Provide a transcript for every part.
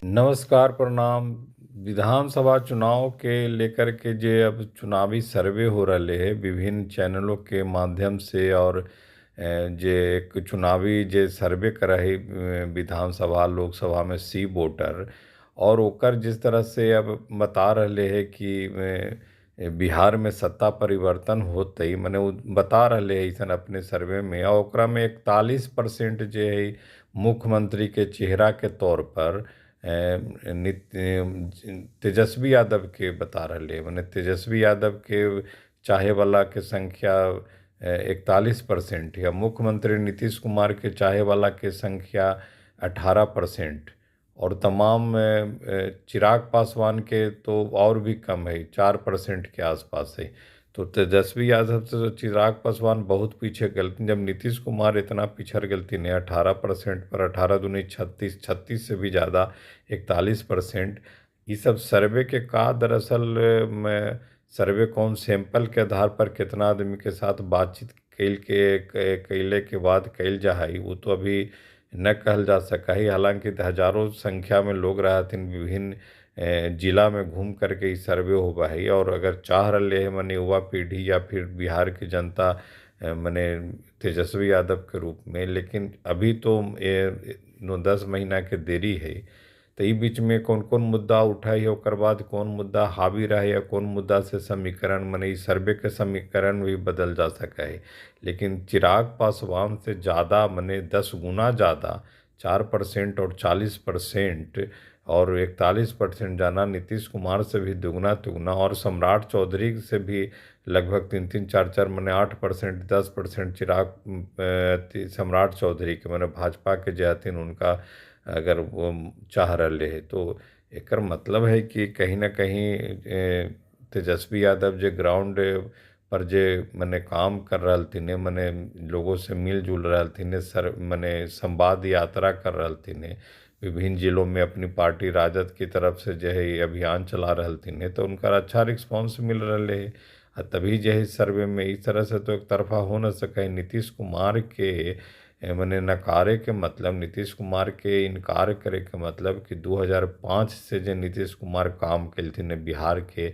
नमस्कार प्रणाम। विधानसभा चुनाव के लेकर के जे अब चुनावी सर्वे हो रहे है विभिन्न चैनलों के माध्यम से, और जे एक चुनावी जे सर्वे करा है विधानसभा लोकसभा में सी वोटर, और ओकर जिस तरह से अब बता रहे है कि बिहार में सत्ता परिवर्तन होते, मने वो बता रहे है ऐसा अपने सर्वे में, और ओकरा में 41% जे है मुख्यमंत्री के चेहरा के तौर पर तेजस्वी यादव के बता रहे है। मने तेजस्वी यादव के चाहे वाला के संख्या 41% या मुख्यमंत्री नीतीश कुमार के चाहे वाला के संख्या 18%, और तमाम चिराग पासवान के तो और भी कम है, 4% के आसपास है। तो तेजस्वी यादव से तो चिराग पासवान बहुत पीछे गलती, जब नीतीश कुमार इतना पिछड़ गलती नहीं 18% पर, 18 दूनी 36, 36 से भी ज़्यादा 41%। ये सब सर्वे के का दरअसल में सर्वे कौन सैंपल के आधार पर कितना आदमी के साथ बातचीत कैले के बाद कैल जा है वो तो अभी न कहल जा सका है। हालांकि हजारों संख्या में लोग रहा थे, विभिन्न जिला में घूम करके ई सर्वे होवा है, और अगर चाह रहे है मने युवा पीढ़ी या फिर बिहार की जनता मने तेजस्वी यादव के रूप में, लेकिन अभी तो 9-10 महीना के देरी है। तो ई बीच में कौन कौन मुद्दा उठाई है, ओकर बाद कौन मुद्दा हावी रहे या कौन मुद्दा से समीकरण मने ई सर्वे के समीकरण भी बदल जा सका है। लेकिन चिराग पासवान से ज़्यादा मने 10 गुना ज़्यादा 4% और 40% और 41% जाना, नीतीश कुमार से भी दुगना तिगुना, और सम्राट चौधरी से भी लगभग 3-3 4-4 मने 8% 10% चिराग सम्राट चौधरी के मने भाजपा के जे हथिन उनका अगर वो चाह रहे है, तो एकर मतलब है कि कहीं ना कहीं तेजस्वी यादव जे ग्राउंड पर जे मने काम कर रहा थी, मने लोगों से मिल जुल रहा थी, सर मने संवाद यात्रा कर रहा थी, विभिन्न जिलों में अपनी पार्टी राजद की तरफ से जो है अभियान चला रहा थी, तो उनका अच्छा रिस्पॉन्स मिल रहा है। तभी जो है सर्वे में इस तरह से तो एक तरफा हो न सके। नीतीश कुमार के मने नकारे के मतलब, नीतीश कुमार के इनकार करे के मतलब कि 2005 से जो नीतीश कुमार काम कलथिन बिहार के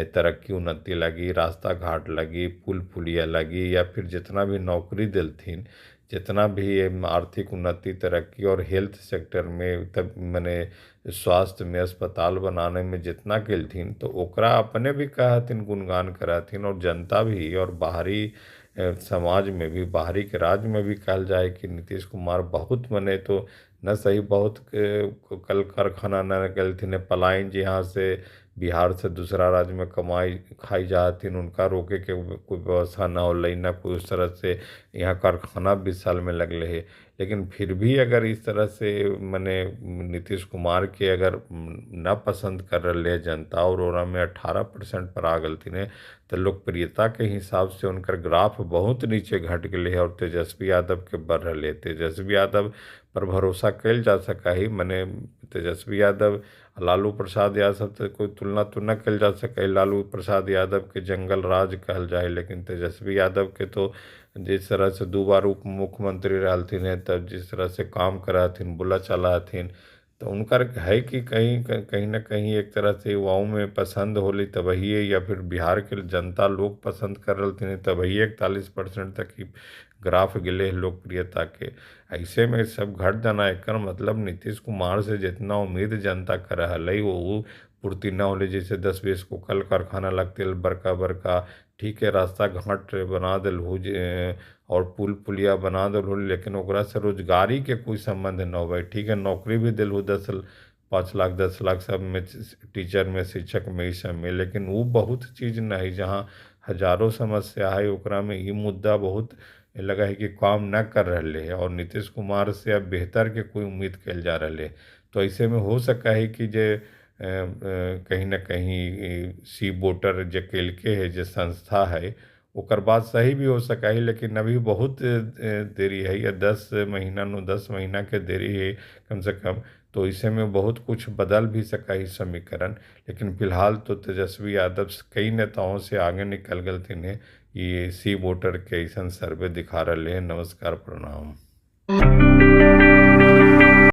तरक्की उन्नति लगी, रास्ता घाट लगी, पुल पुलिया लगी, या फिर जितना भी नौकरी दिलथिन, जितना भी आर्थिक उन्नति तरक्की और हेल्थ सेक्टर में, तब मने स्वास्थ्य में अस्पताल बनाने में जितना कलथिन, तो ओकरा अपने भी कहथिन, गुणगान करथिन, और जनता भी और बाहरी समाज में भी, बाहरी के राज्य में भी कहल जाए कि नीतीश कुमार बहुत मने तो न सही बहुत कल कारखाना न कलथिन, पलायन जी यहाँ से बिहार से दूसरा राज्य में कमाई खाई जाथिन, उनका रोके के कोई व्यवस्था न होलै, न कोई उस तरह से यहाँ कारखाना 20 साल में लगले है। लेकिन फिर भी अगर इस तरह से मने नीतीश कुमार के अगर न पसंद कर रहे है जनता, और ओरा में 18% पर आ गलथिन, तो लोकप्रियता के हिसाब से उनकर ग्राफ बहुत नीचे घट गए है और तेजस्वी यादव के बढ़ रहे। तेजस्वी यादव पर भरोसा कैल जा सका है, मने तेजस्वी यादव लालू प्रसाद यादव से कोई तुलना तो न कल जा सके। लालू प्रसाद यादव के जंगल राज कहल जाए, लेकिन तेजस्वी यादव के तो जिस तरह से 2 बार उप मुख्यमंत्री रहलथिन है, तब जिस तरह से काम कराथिन, बोला चलाथिन, तो उनका है कि कहीं कहीं ना कहीं एक तरह से युवाओं में पसंद होली तबहिए, या फिर बिहार के जनता लोग पसंद कर रहे थे तबहिए 41% तक ही ग्राफ गिले लोकप्रियता के। ऐसे में सब घट जाना, एकर मतलब नीतीश कुमार से जितना उम्मीद जनता कर रहा वो पूर्ति न होले। जैसे 10-20 को कल कारखाना लगते बड़का बड़का, ठीक है रास्ता घाट बना दिल हो और पुल पुलिया बना दिल हो, लेकिन ओकरा से रोजगारी के कोई संबंध न हो। ठीक है नौकरी भी दिल हो 10-5 लाख 10 लाख सब में, टीचर में, शिक्षक में, इस सब में, लेकिन वो बहुत चीज़ नहीं, जहाँ हजारों समस्या है ओकरा में ये मुद्दा बहुत लगा है कि काम न कर रहे है, और नीतीश कुमार से अब बेहतर के कोई उम्मीद कल जा रहा है। तो ऐसे में हो सका है कि जे कहीं ना कहीं सी वोटर जे केलके है, जे संस्था है, ओकर बात सही भी हो सका है, लेकिन अभी बहुत देरी है, या 10 महीना 9-10 महीना के देरी है कम से कम, तो इसे में बहुत कुछ बदल भी सका है समीकरण। लेकिन फिलहाल तो तेजस्वी यादव कई नेताओं से आगे निकल गए थे, ये सी वोटर के ऐसा सर्वे दिखा रहे हैं। नमस्कार, प्रणाम।